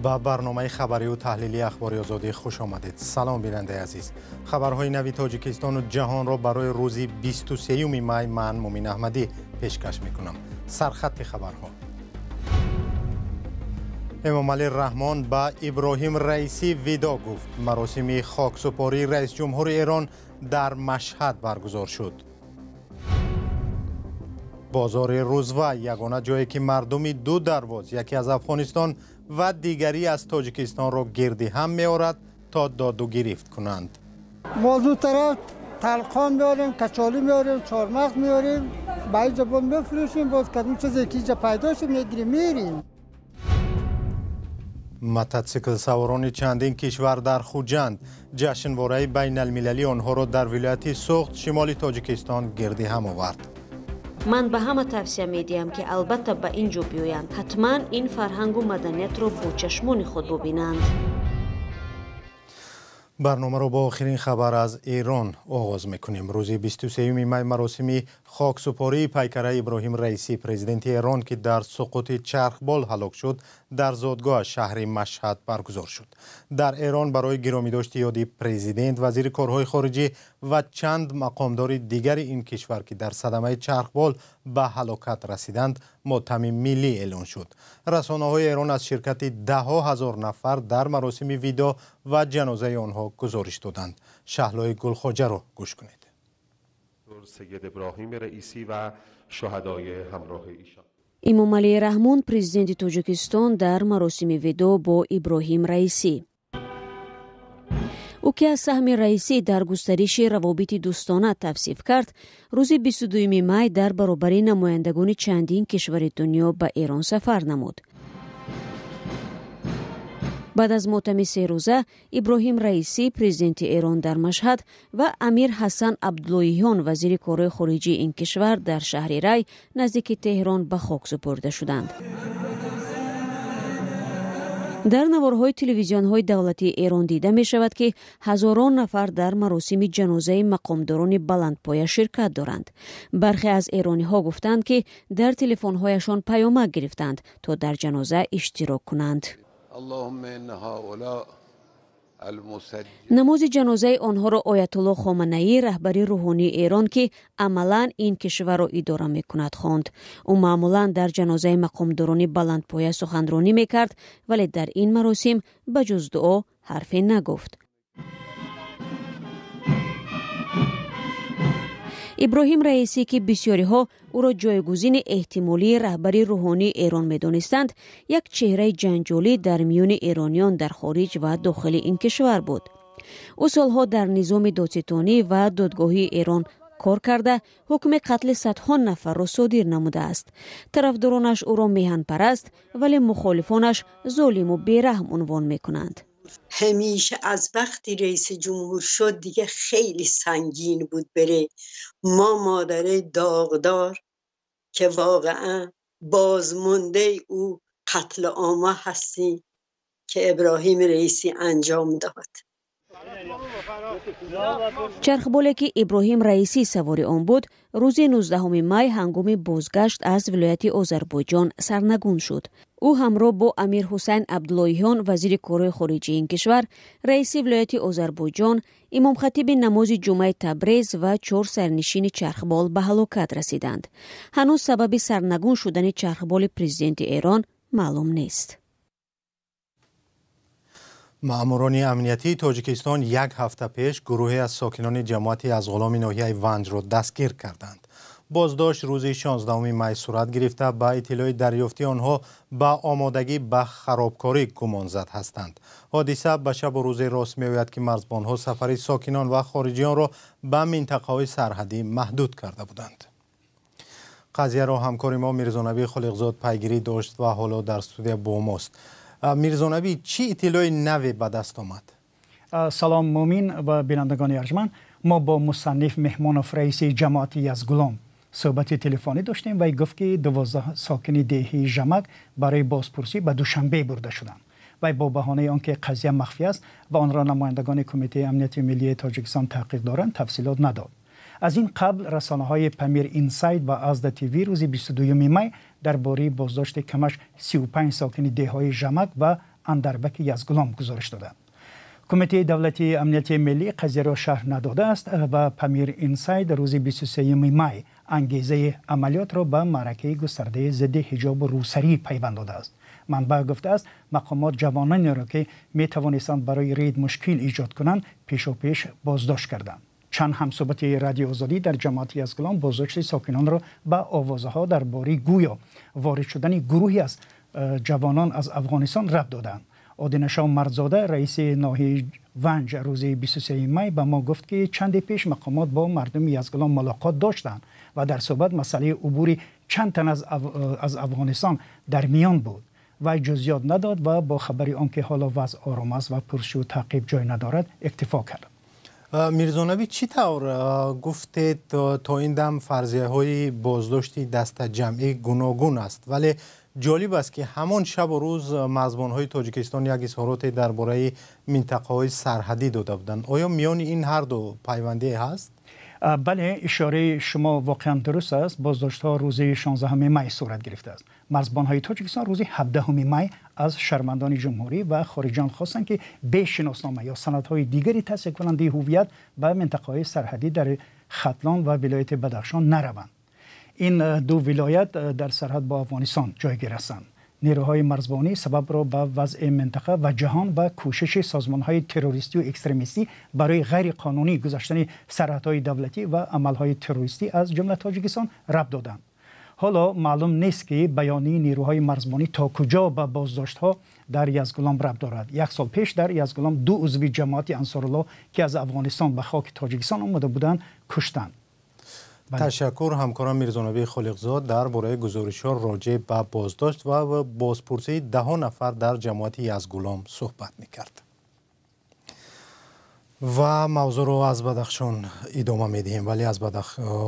Ба барномаи хабарию таҳлилии Ахбори Озодӣ хуш омадед. Салом, бинандаи азиз. Хабарҳои нави Тоҷикистону ҷаҳонро барои рӯзи 23 май ман, Мумин Аҳмадӣ, пешкаш мекунам. Сархатти хабарҳо. Эмомалӣ Раҳмон ба Иброҳим Раисӣ видо гуфт. Маросими хоксупории раисҷумҳури Эрон дар Машҳад баргузор шуд. Бозори Рӯзва, ягона ҷое ки мардуми ду дарвоз, яке аз Афғонистон ва дигаре аз Тоҷикистонро гирди ҳам меорад то доду гирифт кунанд. Мо аз он тараф талқон меорем, качолӣ меорем, чормағз меорем, ба инҷа боз мефурӯшем, боз кадом чизе ки инҷа пайдо шуд, мегирем, мерем. Мототсиклсаворони чандин кишвар дар Хуҷанд ҷашнвораи байналмилалии онҳоро дар вилояти Суғд, шимоли Тоҷикистон, гирди ҳам овард. Ман ба ҳама тавсия медиҳам, ки албатта ба ин ҷо биёянд, ҳатман ин фарҳангу маданиятро бо чашмони худ бубинанд. Барномаро бо охирин хабар аз Эрон оғоз мекунем. Рӯзи 23 май маросими хоксупории пайкараи Иброҳим Раисӣ, президенти Эрон, ки дар суқути чархбол ҳалок шуд, дар зодгоҳ шаҳри Машҳад баргузор шуд. Дар Эрон барои гиромидошти ёди президент, вазири корҳои хориҷӣ ва чанд мақомдори дигари ин кишвар, ки дар садамаи чархбол ба ҳалокат расиданд, мотами миллӣ эълон шуд. Расонаҳои Эрон аз ширкати даҳҳо ҳазор нафар дар маросими видо ва ҷанозаи онҳо гузориш доданд. Шаҳлои Гулхоҷаро гӯш кунед. Эмомалӣ Раҳмон, президенти Тоҷикистон, дар маросими видо бо Иброҳим Раисӣ. Ӯ ки аз саҳми Раисӣ дар густариши равобити дӯстона тавсиф кард, рӯзи 22 май дар баробари намояндагони чандин кишвари дунё ба Эрон сафар намуд. Баъд аз мотами серӯза Иброҳим Раисӣ, президенти Эрон, дар Машҳад ва Амир Ҳасан Абдуллоҳиён, вазири корҳои хориҷии ин кишвар, дар шаҳри Рай наздики Теҳрон ба хок супурда шуданд. Дар наворҳои телевизионҳои давлатии Эрон дида мешавад, ки ҳазорон нафар дар маросими ҷанозаи мақомдорони баландпоя ширкат доранд. Бархе аз эрониҳо гуфтанд, ки дар телефонҳояшон паёмак гирифтанд, то дар ҷаноза иштирок кунанд. Намози ҷанозаи онҳоро Оятулло Хоманаӣ, раҳбари рӯҳонии Эрон, ки амалан ин кишварро идора мекунад, хонд. Ӯ маъмулан дар ҷанозаи мақомдорони баландпоя суханронӣ мекард, вале дар ин маросим ба ҷуз дуо ҳарфе нагуфт. Иброҳим Раисӣ, ки бисёриҳо ӯро ҷойгузини эҳтимолии раҳбари рӯҳонии Эрон медонистанд, як чеҳраи ҷанҷолӣ дар миёни эрониён дар хориҷ ва дохили ин кишвар буд. Ӯ солҳо дар низоми додситонӣ ва додгоҳии Эрон кор карда, ҳукми қатли садҳо нафарро содир намудааст. Тарафдоронаш ӯро меҳанпараст, вале мухолифонаш золиму бераҳм унвон мекунанд. ҳамеша аз вақти раиси ҷумҳур шуд, дига хеле сангин буд барои мо, модари доғдор, ки воқеан бозмондаи ӯ қатли омма ҳастем, ки Иброҳим Раисӣ анҷом дод. Чархболе ки Иброҳим Раисӣ савори он буд, рӯзи 19 май ҳангоми бозгашт аз вилояти Озарбойҷон сарнагун шуд. Ӯ ҳамроҳ бо Амир Ҳусайн Абдуллоҳиён, вазири корҳои хориҷии ин кишвар, раиси вилояти Озарбойҷон, имомхатиби намози ҷумъаи Табрез ва чор сарнишини чархбол ба ҳалокат расиданд. Ҳанӯз сабаби сарнагун шудани чархболи президенти Эрон маълум нест. Маъмурони амниятии Тоҷикистон як ҳафта пеш гурӯҳе аз сокинони ҷамоати Азғуломи ноҳияи Ванҷро дастгир карданд. Боздошт рӯзи 16 май сурат гирифта, ба иттилои дарёфтии онҳо ба омодагӣ ба харобкорӣ гумонзад ҳастанд. Ҳодиса ба шабу рӯзе рост меояд, ки марзбонҳо сафари сокинон ва хориҷиёнро ба минтақаҳои сарҳадӣ маҳдуд карда буданд. Қазияро ҳамкори мо Мирзонабӣ Холиқзод пайгирӣ дошт ва ҳоло дар студия бо мост. Мирзонабӣ, чӣ иттилои наве ба даст омад? Салом, Мумин ва бинандагони арҷманд. Мо бо Мусанниф Меҳмонов, раиси ҷамоати Язгулом, суҳбати телефонӣ доштем ва гуфт, ки 12 сокини деҳии Жамак барои бозпурсӣ ба Душанбе бурда шуданд. Вай бо баҳонаи он ки қазия махфӣ аст ва онро намояндагони Кумитаи амнияти миллии Тоҷикистон таҳқиқ доранд, тафсилот надод. Аз ин қабл расонаҳои Памир Инсайд ва Азда ТВ рӯзи 22 май дар бораи боздошти камаш 35 сокини деҳҳои Жамак ва Андарбаки Язгулом гузориш доданд. Кумитаи давлатии амнияти миллӣ қазияро шарҳ надодааст ва Памир Инсайд рӯзи 23 май ангезаи амалиётро ба маъракаи густардаи зидди ҳиҷобу рӯсарӣ пайванд додааст. Манбаъ гуфтааст, мақомот ҷавононеро, ки метавонистанд барои рейд мушкил эҷод кунанд, пешопеш боздошт карданд. Чанд ҳамсӯҳбати Радиои Озодӣ дар ҷамоати Язгулом боздошти сокинонро ба овозаҳо дар бораи гӯё ворид шудани гурӯҳе аз ҷавонон аз Афғонистон рабт доданд. Одинашо Мардзода, раиси ноҳияи Ванҷ, рӯзи 23 май ба мо гуфт, ки чанде пеш мақомот бо мардуми Язгулом мулоқот доштанд ва дар суҳбат масъалаи убури чанд тан аз Афғонистон дар миён буд. Вай ҷузъиёт надод ва бо хабари он ки ҳоло вазъ ором аст ва пурсшу таъқиб ҷой надорад, иктифо кард. Мирзонаби, чӣ тавр гуфтед, то ин дам фарзияҳои боздошти дастаҷамъӣ гуногун аст, вале ҷолиб аст, ки ҳамон шабу рӯз марзбонҳои Тоҷикистон як изҳороте дар бораи минтақаҳои сарҳадӣ дода буданд. Оё миёни ин ҳарду пайвандие ҳаст? Бале, ишораи шумо воқеан дуруст аст. Боздоштҳо рӯзи 16 май сурат гирифтааст. Марзбонҳои Тоҷикистон рӯзи 17 май аз шаҳрвандони ҷумҳурӣ ва хориҷиён хостанд, ки бе шиноснома ё санадҳои дигари тасдиқкунандаи ҳуввият ба минтақаҳои сарҳадӣ дар Хатлон ва вилояти Бадахшон нараванд. Ин ду вилоят дар сарҳад бо Афғонистон ҷойгир ҳастанд. Нерӯҳои марзбонӣ сабабро ба вазъи минтақа ва ҷаҳон ва кӯшиши созмонҳои террористию экстремистӣ барои ғайриқонунӣ гузаштани сарҳадҳои давлатӣ ва амалҳои террористӣ аз ҷумла Тоҷикистон рабт доданд. Ҳоло маълум нест, ки баёнияи нерӯҳои марзбонӣ то куҷо ба боздоштҳо дар Язгулом рабт дорад. Як сол пеш дар Язгулом ду узви ҷамоати Ансорулло, ки аз Афғонистон ба хоки Тоҷикистон омада буданд, куштанд. Ташаккур. Ҳамкорам Мирзонаби Холиқзод дар бораи гузоришҳо роҷеъ ба боздошт ва бозпурсии даҳо нафар дар ҷамоати Язгулом суҳбат мекард. Ва мавзӯъро аз Бадахшон идома медиҳем, вале аз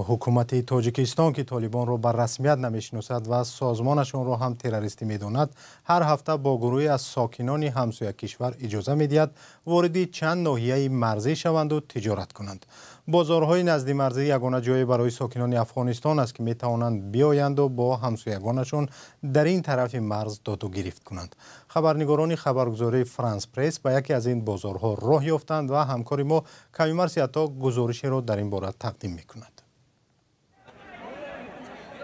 ҳукумати Тоҷикистон, ки толибонро ба расмият намешиносад ва созмонашонро ҳам террористӣ медонад, ҳар ҳафта бо гурӯҳе аз сокинони ҳамсоя кишвар иҷоза медиҳад вориди чанд ноҳияи марзӣ шаванду тиҷорат кунанд. Бозорҳои наздимарзӣ ягона ҷое барои сокинони Афғонистон аст, ки метавонанд биёянду бо ҳамсоягонашон дар ин тарафи марз доду гирифт кунанд. Хабарнигорони хабаргузории Франс Пресс ба яке аз ин бозорҳо роҳ ёфтанд ва ҳамкори мо Кавимар Сиато гузоришеро дар ин бора тақдим мекунад.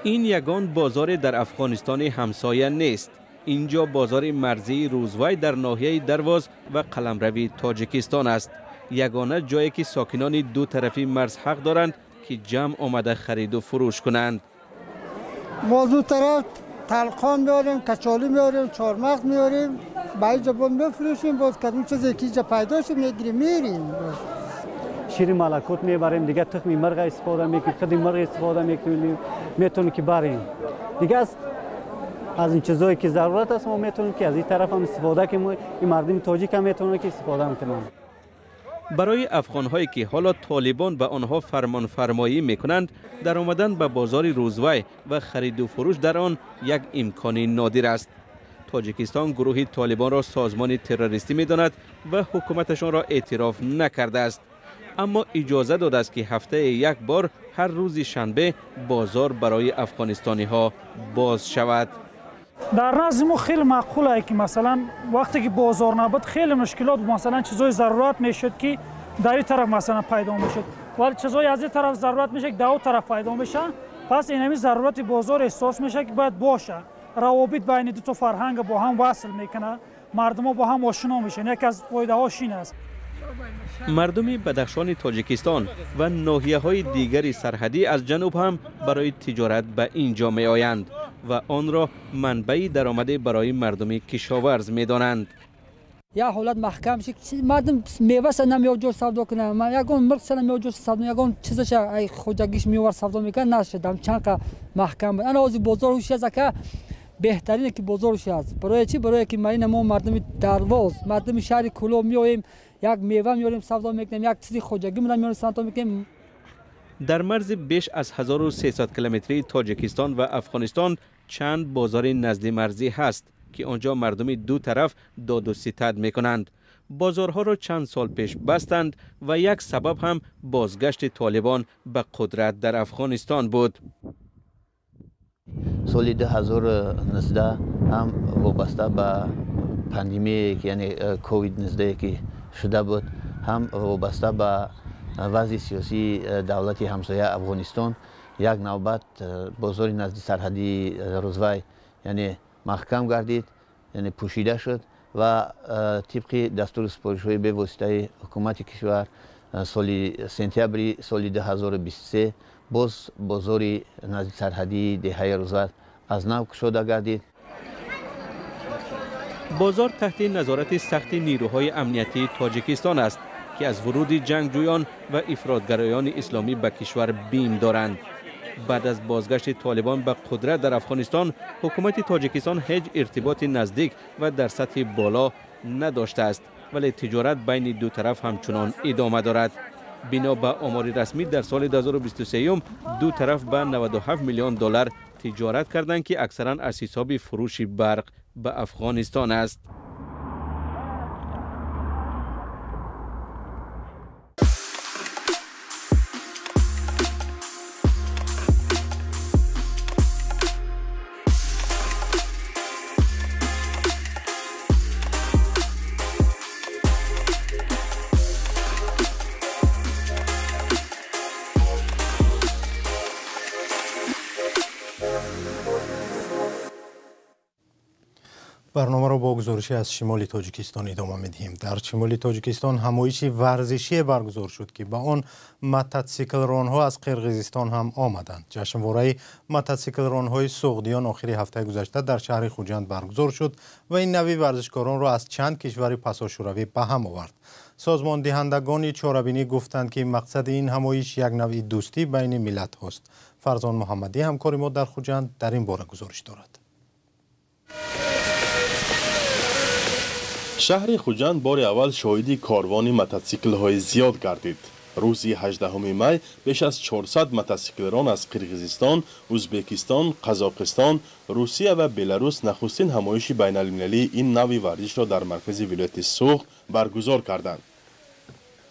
Ин ягон бозоре дар Афғонистони ҳамсоя нест. Инҷо бозори марзии Рӯзвай дар ноҳияи Дарвоз ва қаламрави Тоҷикистон аст. Ягона ҷое ки сокинони ду тарафи марз ҳақ доранд, ки ҷамъ омада хариду фурӯш кунанд. Мо ду тараф талқон меорем, качолӣ меорем, чормағз меорем, ба инҷа боз мефурӯшем, боз кадом чизе ки инҷа пайдо шуд, мегирем, мерем. Шири малакут мебарем, дигар тухми мирға истифода мекунем, худи мирғ истифода мекунем, метавонем ки барем. Дигар аз ин чизое ки зарурат аст, мо метавонем ки аз ин тараф ҳам истифода кунем, ин мардуми тоҷик ҳам метавонад ки истифода кунанд. Барои афғонҳое, ки ҳоло толибон ба онҳо фармонфармоӣ мекунанд, даромадан ба бозори Рӯзвай ва хариду фурӯш дар он як имкони нодир аст. Тоҷикистон гурӯҳи толибонро созмони террористӣ медонад ва ҳукуматашонро эътироф накардааст, аммо иҷоза додааст, ки ҳафтае як бор ҳар рӯзи шанбе бозор барои афғонистониҳо боз шавад. Дар назди мо хеле маъқул ае, ки масалан вақте ки бозор набуд, хеле мушкилот, масалан чизҳои зарурат мешуд, ки дар ин тараф масалан пайдо мешуд, вале чизҳои аз ин тараф зарурат мешуд, ки дар он тараф пайдо мешаванд. Пас инами зарурати бозор эҳсос мешавад, ки бояд бошад. Равобит байни дуто фарҳанга бо ҳам васл мекунад, мардумо бо ҳам ошино мешаванд. Яке аз фоидаҳош ин аст. Мардуми Бадахшони Тоҷикистон ва ноҳияҳои дигари сарҳадӣ аз ҷануб ҳам барои тиҷорат ба ин ҷо меоянд ва онро манбаи даромаде барои мардуми кишоварз медонанд. Як ҳолат маҳкам шид, мардум меваша намеёд ҷо савдо кунад, ягон мирғша намеёд ҷо савдо, ягон чизаша хоҷагиш меовард, савдо мекунад, нашуд. Чанд қа маҳкам буд. Ана ҳозир бозор ҳуши аст, ака, беҳтарине ки бозор ҳуши аст. Барои чӣ? Барое ки ина мо мардуми Дарвоз, мардуми шаҳри Кӯлоб меоем, як мева меорем, савдо мекунем, як чизи хоҷагӣ меорем, савдо мекунем. Дар марзи беш аз 1300 километрии Тоҷикистон ва Афғонистон чанд бозори наздимарзӣ ҳаст, ки онҷо мардуми ду тараф доду ситад мекунанд. Бозорҳоро чанд сол пеш бастанд ва як сабаб ҳам бозгашти толибон ба қудрат дар Афғонистон буд. Соли 2019 ҳам вобаста ба пандемия ки яъне ковид-19 ки шуда буд, ҳам вобаста ба вазъи сиёсии давлати ҳамсоя Афғонистон як навбат бозори назди сарҳадии Рӯзвай яъне маҳкам гардид, яъне пӯшида шуд ва тибқи дастуру супоришҳои бевоситаи ҳукумати кишвар соли сентябри соли 2023 боз бозори назди сарҳадии деҳаи Рӯзвай аз нав кушода гардид. Бозор таҳти назорати сахти нирӯҳои амниятии Тоҷикистон аст ки аз вуруди ҷангҷӯён ва ифротгароёни исломӣ ба кишвар бим доранд. Баъд аз бозгашти Толибон ба қудрат дар Афғонистон, ҳукумати Тоҷикистон ҳеҷ иртиботи наздик ва дар сатҳи боло надоштааст, вале тиҷорат байни ду тараф ҳамчунон идома дорад. Бино ба омори расмӣ дар соли 2023 ду тараф ба 97 миллион доллар тиҷорат карданд ки аксаран аз ҳисоби фурӯши барқ ба Афғонистон аст. Барномаро бо гузоришӣ аз шимоли Тоҷикистон идома медиҳем. Дар шимоли Тоҷикистон ҳамоиши варзишие баргузор шуд ки ба он мототсиклронҳо аз Қирғизистон ҳам омаданд. Ҷашнвораи мототсиклронҳои суғдиён охири ҳафтаи гузашта дар шаҳри Хуҷанд баргузор шуд ва ин нави варзишкоронро аз чанд кишвари пасошӯравӣ ба ҳам овард. Созмондиҳандагони чорабинӣ гуфтанд ки мақсади ин ҳамоиш як навъи дӯстӣ байни миллатҳост. Фарзон Муҳаммадӣ ҳамкори мо дар Хуҷанд дар ин бора гузориш дорад. Шаҳри Хуҷанд бори аввал шоҳиди корвони мототсиклҳои зиёд гардид. Рӯзи 18 май беш аз 400 мототсиклрон аз Қирғизистон, Ӯзбекистон, Қазоқистон, Русия ва Беларус нахустин ҳамоиши байналмилалии ин навъи варзишро дар маркази вилояти Суғд баргузор карданд.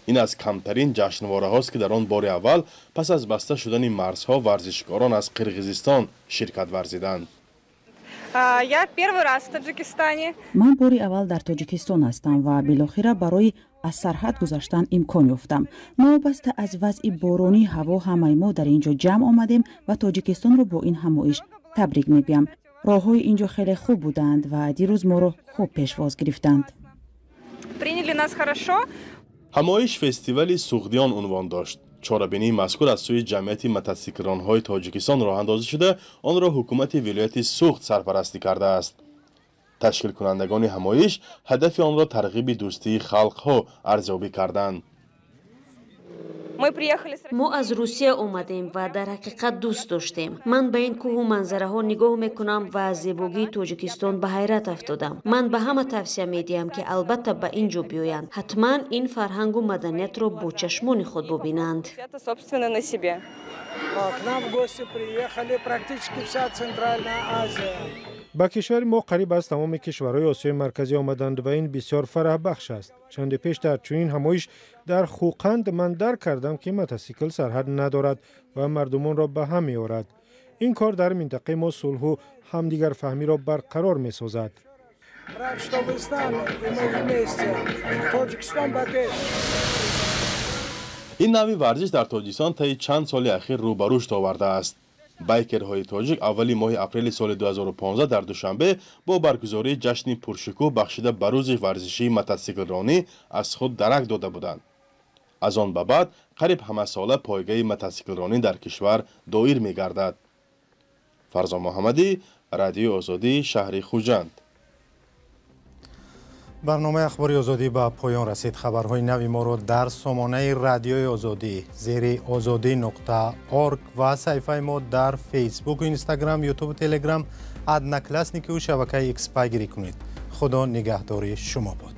Ин аз камтарин ҷашнвораҳост ки дар он бори аввал пас аз баста шудани марзҳо варзишкорон аз Қирғизистон ширкат варзиданд. Я первый раз в Таджикистане. Ман бори аввал дар Тоҷикистон ҳастам ва билохира барои аз сарҳад гузаштан имкон ёфтам. Новобаста аз вазъи боронии ҳаво ҳамаи мо дар ин ҷо ҷамъ омадем ва Тоҷикистонро бо ин ҳамоиш табрик мегӯям. Роҳҳои ин ҷо хеле хуб буданд ва дирӯз моро хуб пешвоз гирифтанд. Приняли нас хорошо. Ҳамоиш фестивали Суғдиён унвон дошт. Чорабинии мазкур аз сӯи ҷамъияти мототсиклронҳои Тоҷикистон роҳандозӣ шуда, онро ҳукумати вилояти Суғд сарпарастӣ кардааст. Ташкилкунандагони ҳамоиш ҳадафи онро тарғиби дӯстии халқҳо арзёбӣ карданд. Мо аз Русия омадем ва дар ҳақиқат дӯст доштем. Ман ба ин кӯҳу манзараҳо нигоҳ мекунам ва аз зебогии Тоҷикистон ба ҳайрат афтодам. Ман ба ҳама тавсия медиҳам ки албатта ба ин ҷо биёянд. Ҳатман ин фарҳангу маданиятро бо чашмони худ бубинанд. Ба кишвари мо қариб аз тамоми кишварҳои Осиёи Марказӣ омаданд ва ин бисёр фараҳбахш аст. Чанде пеш дар чунин ҳамоиш дар Хӯқанд ман дарк кардам ки мотосикл сарҳад надорад ва мардумонро ба ҳам меорад. Ин кор дар минтақаи мо сулҳу ҳамдигарфаҳмиро барқарор месозад. Ин навъи варзиш дар Тоҷикистон таи чанд соли ахир рӯ ба рушд овардааст. Байкерҳои тоҷик аввали моҳи апрели соли 2015 дар Душанбе бо баргузории ҷашни пуршукӯҳ бахшида ба рӯзи варзишии мототсиклронӣ аз худ дарак дода буданд. Аз он ба баъд қариб ҳамасола пойгаи мототсиклронӣ дар кишвар доир мегардад. Фарзон Муҳаммадӣ, Радиои Озодӣ, шаҳри Хуҷанд. Барномаи Ахбори Озодӣ ба поён расид. Хабарҳои нави моро дар сомонаи Радиои Озодӣ зери озодӣ.org ва саҳифаи мо дар Фейсбук, Инстаграм, Ютуб, Телеграм, Одноклассникиву шабакаи Икс пайгирӣ кунед. Худо нигаҳдори шумо бод.